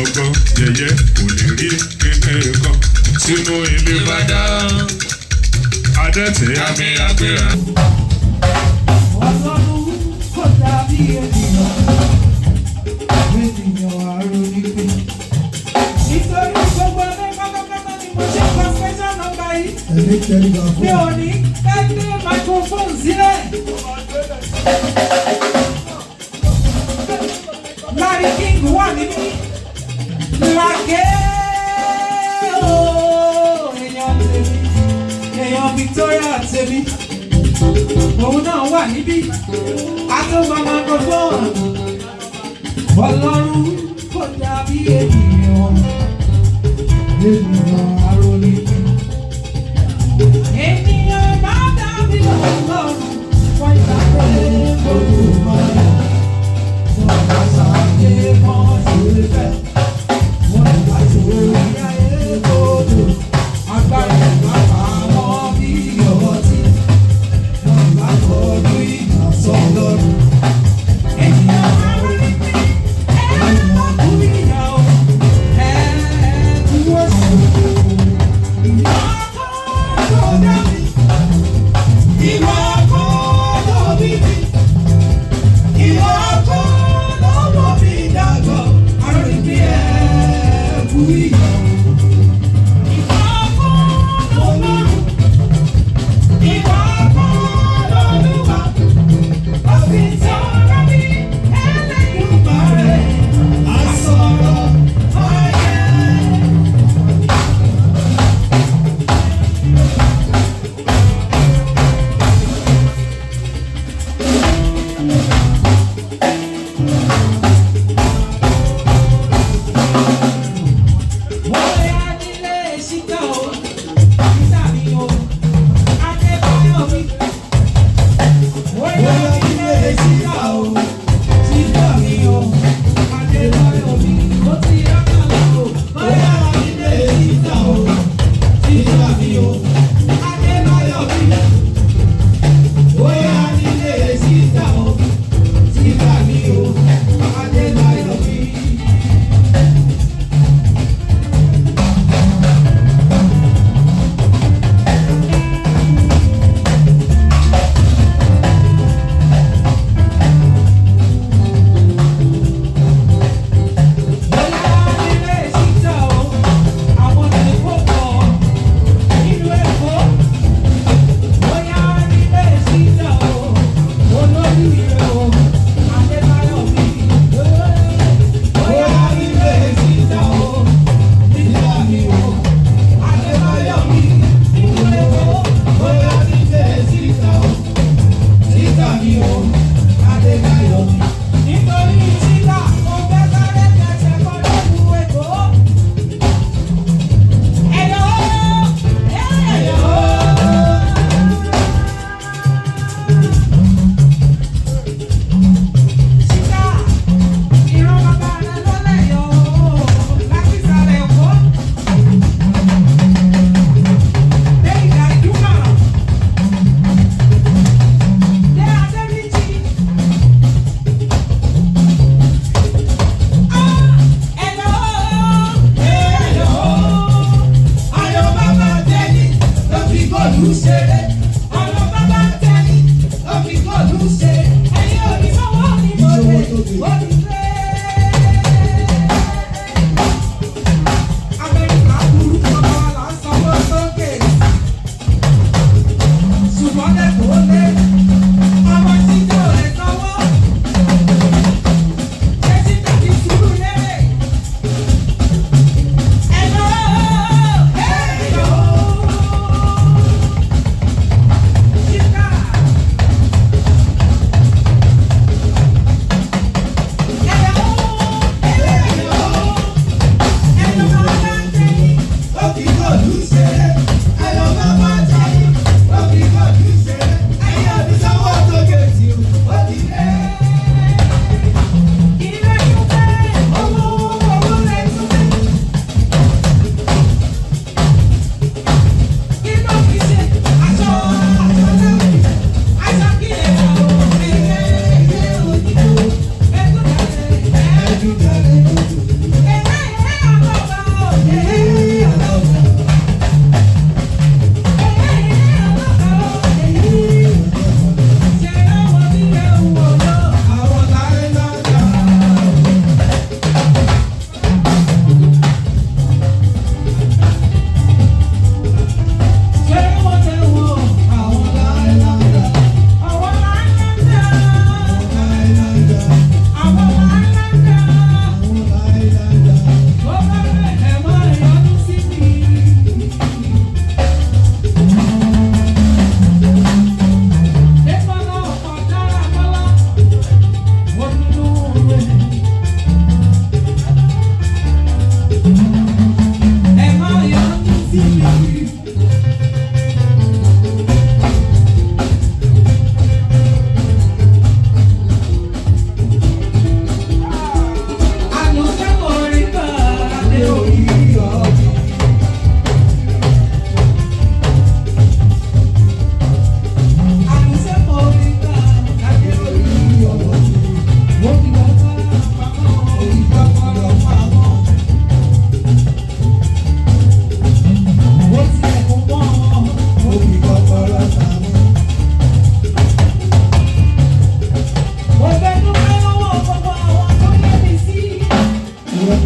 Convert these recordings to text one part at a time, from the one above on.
Ọlọ́gbọ́n yẹyẹ kò lè rí kíní kan sínú ilé bá dá. Adẹ́tẹ̀ àmì àgbéra. Ọlọ́run kò dàbí ènìyàn, ènìyàn àrònípin. Nítorí gbogbo ẹgbẹ́ pátápátá ni mo ṣe kọ special number yìí. Ẹni tẹríba Mi fún ò ní fẹ́ gbé microphone sílẹ̀. Larry King wà níbí. Làkè ooo, èèyàn tèmi, èèyàn Victoria tèmi. Òun náà wà níbí. Àtọ́gbà microphone. Ọlọ́run kò dàbí ènìyàn, ènìyàn arónípin. Ènìyàn bá dàbí Ọlọ́run, wọ́n ìgbà pé olùmọ̀lẹ́. Wọ́n bá ṣàyè mọ́ ṣe fẹ́. Wọ́n bá ṣòro ayé kodò. Agbára ìgbà pa wọ́n bí ọtí. Wọ́n bá kọjú ìjà sọ́lọ́run. Ènìyàn arónípin, ẹ má kú ìyà o. Ẹ kú òṣù. Ìwà kọ́ ló dá mi. Ìwà kọ́ ló bí mi. Ìwà kọ́ ló mọ̀ mí dàgbà. Arónípin ẹ̀ Ẹ ṣé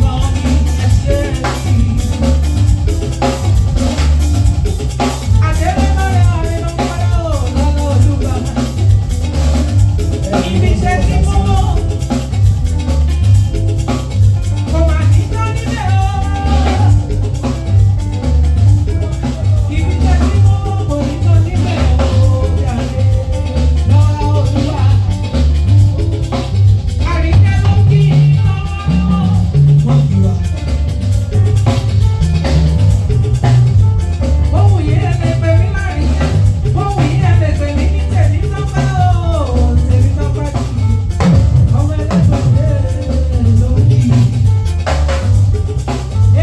gan ni, ẹ ṣé sí. Àdéhùn àrẹ lọ́pọ̀lọ́ lọ́lọ́ Olúwa. Ibi iṣẹ́ tí mo mọ̀, kò mà ní tán níbẹ̀ o. Ibi iṣẹ́ tí mo mọ̀ kò ní tán níbẹ̀ o. Jàre lọ́lá Olúwa. Àríkẹ́ ló kí lọ́wọ́lọ́wọ́. Wọ́n kí wa. Ohun yìí ẹ lè pè mí láríkẹ́. Ohun yìí ẹ lè pè mí ní Tèmítọ́pẹ́ o. Tèmítọ́pẹ́ kì í. Ọmọ ẹlẹ́gbẹ̀ẹ́ ló kì í.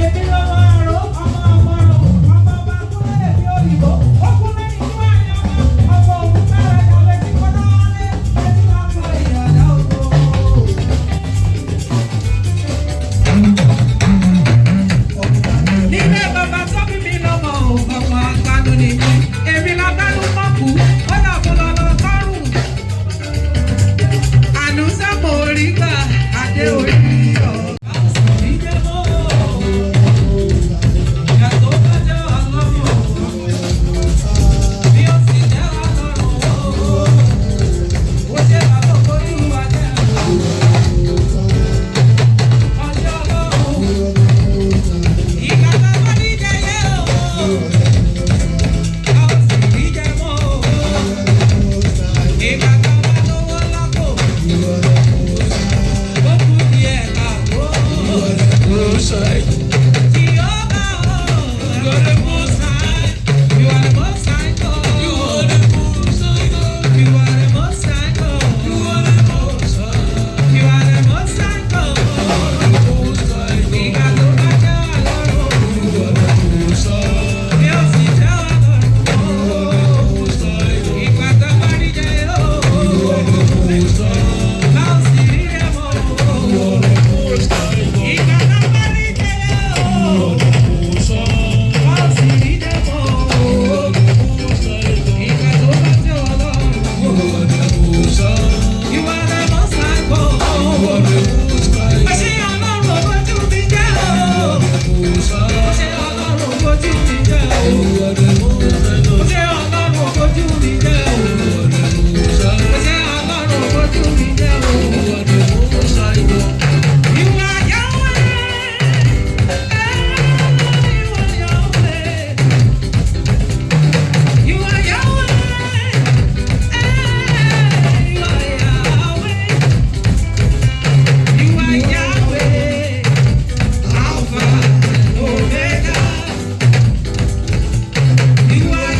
Èmi lọ́mọ àrò, ọmọ ọmọrùn, ọmọ ọba kúnlẹ̀ bí òyìnbó. Ó kúnlẹ̀ ní kí wọ́n á yan ọmọ ọmọ òun sára jàmbé tí kò náà lé ẹtí máa kọ ìyàdá ògo. Nílé bàbá tó bí mi lọ́mọ ò, ọmọ àgbàdo ni mí. Èmi lágbánú mọ́kù, ó dà fún lọ́lọ́ kọ́rùn. Àánú sábò orí gbà, adé orí ọ̀. Ìyàtọ̀ bá jẹ́ ọlọ́run o, bí ó sì jẹ́ ọlọ́run o, ó ṣe bàbá olúwa jẹ́ o. Ọjọ́ ọlọ́run. Ìgbà tá a bá ní jẹyẹ o, a ó sì rí jẹ mọ́ o. Ìgbà tá a bá lówó lápò, ó kù díẹ̀ káàtó. Jehovah o, you are the most high, you are the most high God. You are the most high God. You are the most high God. You are the most high. You are the most high God. Ìgbà tó bá jẹ́ Ọlọ́run. Bí ó sì jẹ́ Ọlọ́run. Ìgbà tá a bá rí jẹ yóò. Bá ó sì rí rẹ̀ mọ́. Ìgbà tá a bá rí jẹ yóò. Bá ó sì rí jẹ mọ́. Ìgbà tó bá jẹ́ Ọlọ́run. You are the most high God. Ṣé Ọlọ́run ojú mi jẹ́ o? Ṣé Ọlọ́run ojú mi jẹ́ o? Ṣé Ọlọ́run ojú mi jẹ́ o? Ṣé Ọlọ́run ojú mi jẹ́ o? You are Yahweh. You are Yahweh. You are Yahweh. You are Yahweh. You are Yahweh, Alpha and Omega. You are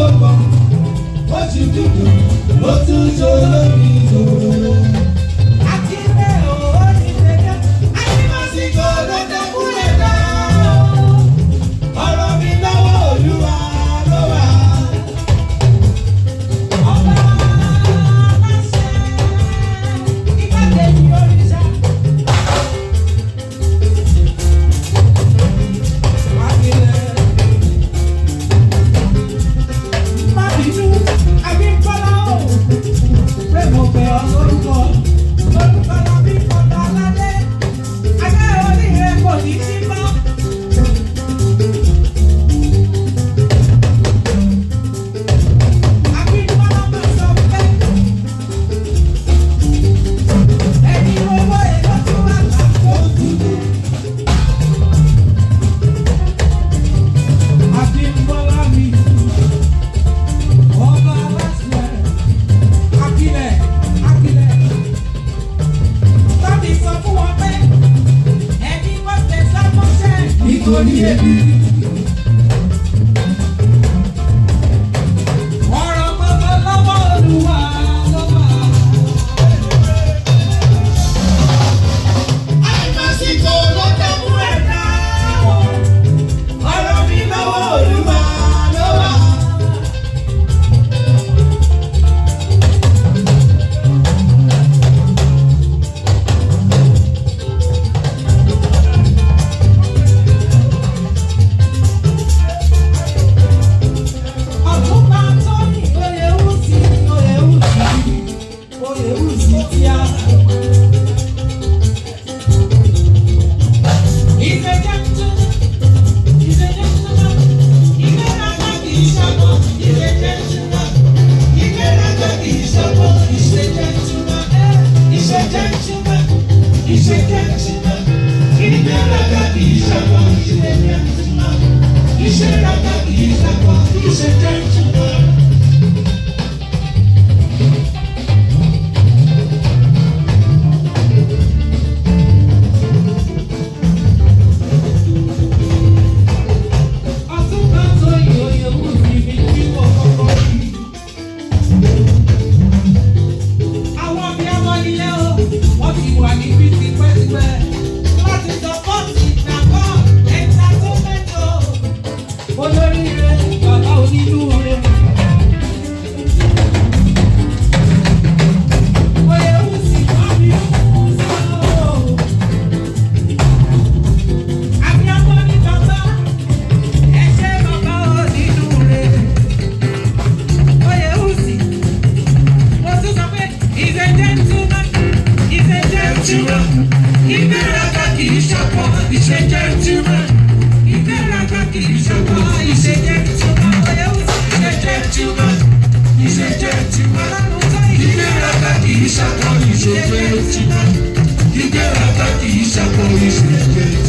tó pọ̀, ó ti dúdú, ó tún ṣolómi tòrò. Àti bẹ́ẹ̀ ò ó ní tẹ̀lé, àìmásìkò ló dẹ́kun ẹ̀dá. Ọ̀rọ̀ mi lọ́wọ́ Olúwa ló wà. Ọba aláṣẹ, igbákejì òrìṣà. Àkìlẹ̀. Má bínú, Abímbọ́lá o. Pé mo pè ọ́ lórúkọ. Lórúkọ la bí kọ̀dọ̀ aládé. Adé orí rẹ kò ní sí mọ́. Abímbọ́lá máa sọ pé ẹni owó èlò tó wà lápò dúdú. Abímbọ́lá mi, ọba aláṣẹ, Akílẹ̀, Akílẹ̀. Bámi sọ fún wọn pé ẹni wọ́n tẹ sámọ́ṣẹ́ nítorí ebi. Ọ̀rọ̀ gbogbo lọ́wọ́ Olúwa ló wà. Àìmásìkò ló dẹ́kun ẹ̀dá o. Ọ̀rọ̀ mi lọ́wọ́ Olúwa ló wà. Ọ̀túnba Tóní Oyèwùsì Oyèwùsì Oyèwùsì tíá. He's a gentleman. He's a gentleman. Ìgbéraga kì í ṣọmọ. He's a gentleman. Ìgbéraga kì í ṣọmọ. He's a gentleman. He's a gentleman. He's a gentleman. Ìgbéraga kì í ṣọmọ. He's a gentleman. Ìṣèraga kì í ṣọmọ. He's a gentleman. Ọ̀túnba Tóyìn Oyèwùsì mi tí mo kọ́kọ́ rí. Àwọn abiyamọ nílé o, wọ́n ti wà níbí tipẹ́tipẹ́. Láti sọpọ́ọ̀tì ìgbàgbọ́ entertainment o. Olóríire bàbá onínúure. Oyèwùsì wọ́n mi ń sọ o. Abiyamọ ní bàbá. Ẹ ṣé bàbá onínúure. Oyèwùsì. Mo tún sọ pé he's a gentleman, he's a gentleman. Ìgbéraga kì í ṣọ̀pọ̀, he's a gentleman. Ìgbéraga kì í ṣọ̀pọ̀, he's a gentleman. Oyèwùsì, he's a gentleman, he's a gentleman. Ìgbéraga kì í ṣàkọ, he's a gentleman. Ìgbéraga kì í ṣàkọ, he's a gentleman.